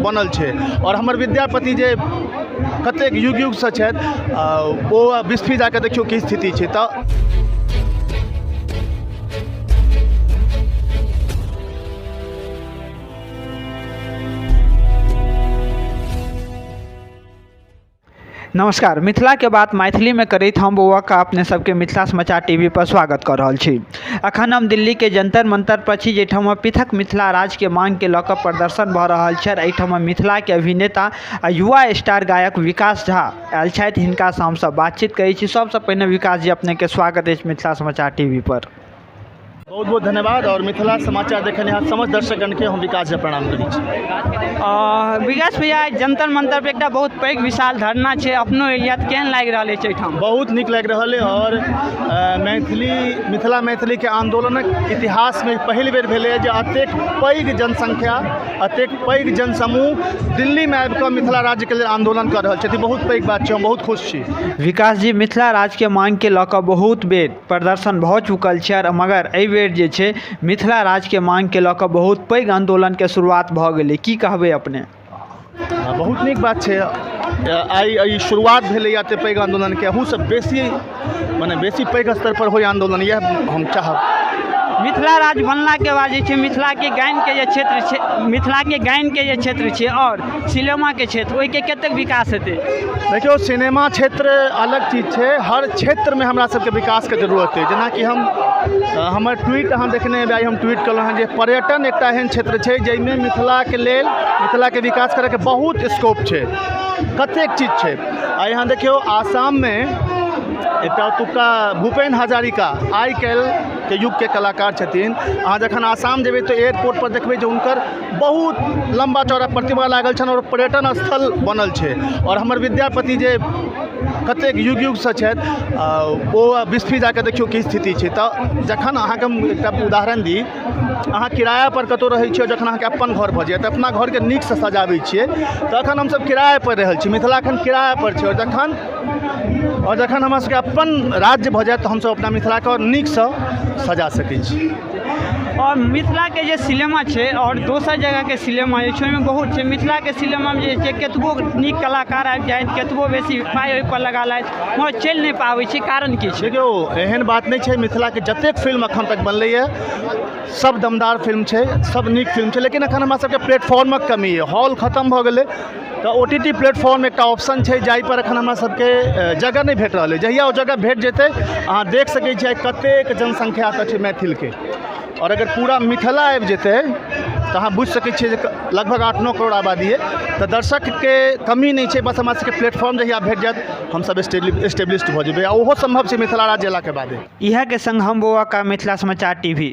बनल छै। आओर हमर विद्यापति जे कतेक युग युगसँ छथि, ओ बिस्फी जाकऽ देखियौ की स्थिति छै। तऽ नमस्कार, मिथिला के बात मैथिली में करैत हम बौआ का अपने सबके मिथिला समाचार टीवी पर स्वागत कर रहल छी। अखन हम दिल्ली के जंतर मंतर पर छी, जाहिठाम पृथक मिथिला राज्य के मांग के लऽ कऽ प्रदर्शन भऽ रहल छै। एहिठाम मिथिला के अभिनेता आ युवा स्टार गायक विकास झा आयल छथि। हिनकासँ हमसब बातचीत करै छी। सबसँ पहिने विकास जी, अपने के स्वागत अछि मिथिला समाचार टीवी पर। बहुत बहुत धन्यवाद और मिथिला समाचार देखनिहार समस्त दर्शकगणके हम विकास झा प्रणाम करै छी। विकास भैया, जंतर मंतर पर एकटा बहुत पैघ विशाल धरना छै, अपनो एलिया, तऽ केहन लागि रहल अछि एहिठाम? बहुत नीक लागि रहल अइ और मैथिली मिथिला मैथिलीके आन्दोलनक इतिहासमे पहिल बेर भेलैए जे एतेक पैघ जनसंख्या, एतेक पैघ जनसमूह दिल्लीमे आबि कऽ मिथिला राज्यके लेल आन्दोलन कऽ रहल छथि। बहुत पैघ बात छै, हम बहुत खुश छी। विकास जी, मिथिला राज्यके मांगके लऽ कऽ बहुत बेर प्रदर्शन भऽ चुकल छै, मगर एहिबेर जे छै मिथिला राज्यके माँगके लऽ कऽ बहुत पैघ आन्दोलनके शुरुआत भऽ गेलै, की कहबै अपने? बहुत नीक बात छै। आइ ई शुरुआत भेलैए एतेक पैघ आन्दोलनके। अहूसँ बेसी, मने बेसी पैघ स्तरपर होइ आन्दोलन, इएह हम चाहब। मिथिला राज्य बनलाके बाद जे छै मिथिलाके गायनके जे क्षेत्र छै, मिथिलाके गायनके जे क्षेत्र छै आओर सिनेमाके क्षेत्र, ओहिके कतेक विकास हेतै? देखियौ, सिनेमा क्षेत्र अलग चीज छै। हर क्षेत्रमे हमरा सबके विकासके जरूरत अइ। जेनाकि हम हमर ट्वीट अहाँ देखने हेबै, आइ हम ट्वीट केलहुँ हेँ जे पर्यटन एकटा एहन क्षेत्र छै जाहिमे मिथिलाके लेल, मिथिलाके विकास करैके बहुत स्कोप छै। कतेक चीज छै। आइ अहाँ देखियौ, आसाममे एकटा ओतुक्का भूपेन हजारिका आइ काल्हिके युगके कलाकार छथिन। अहाँ जखन आसाम जेबै तऽ एयरपोर्टपर देखबै जे हुनकर बहुत लम्बा चौड़ा प्रतिमा लागल छनि और पर्यटन स्थल बनल छै। आओर हमर विद्यापति जे कतेक युग युगसँ छथि, ओ बिस्फी जाकऽ देखियौ की स्थिति छै। तऽ जखन अहाँके हम एकटा उदाहरण दी, अहाँ किरायापर कतहु रहै छियै, जखन अहाँके अपन घर भऽ जायत तऽ अपना घरके नीकसँ सजाबै छियै। तऽ एखन हमसभ किरायापर रहल छी, मिथिला एखन किरायापर छै। आओर जखन हमरा सबके अपन राज्य भऽ जायत तऽ हमसभ अपना मिथिलाके आओर नीकसँ सजा सकै छी। आओर मिथिलाके जे सिनेमा छै आओर दोसर जगहके सिनेमा जे छै, ओहिमे बहुत छै। मिथिलाके सिनेमामे जे छै, कतबो नीक कलाकार आबि जाथि, कतबो बेसी पाइ ओहिपर लगा लथि, मगर चलि नहि पाबै छै। कारण की छै? देखियौ, एहन बात नहि छै। मिथिलाके जतेक फिल्म एखन तक बनलैए, सब दमदार फिल्म छै, सब नीक फिल्म छै। लेकिन एखन हमरा सबके प्लेटफॉर्मक कमी अइ। हॉल खतम भऽ गेलै तऽ ओटीटी प्लेटफॉर्म एकटा ऑप्शन छै, जाहिपर एखन हमरा सबके जगह नहि भेट रहल अइ। जहिया ओ जगह भेट जेतै, अहाँ देख सकै छियै कतेक जनसंख्या एतऽ छै मैथिलके। आओर अगर पूरा मिथिला आबि जेतै तऽ अहाँ बुझि सकै छियै जे लगभग 8-9 करोड़ आबादी अइ। तऽ दर्शकके कमी नहि छै। बस हमरा सबके प्लेटफॉर्म जहिया भेट जायत, हमसब एस्टेब्लिश्ड भऽ जेबै। आ ओहो सम्भव छै मिथिला राज्य अयलाके बादे। इएहके संग हम बौआ का, मिथिला समाचार टीवी।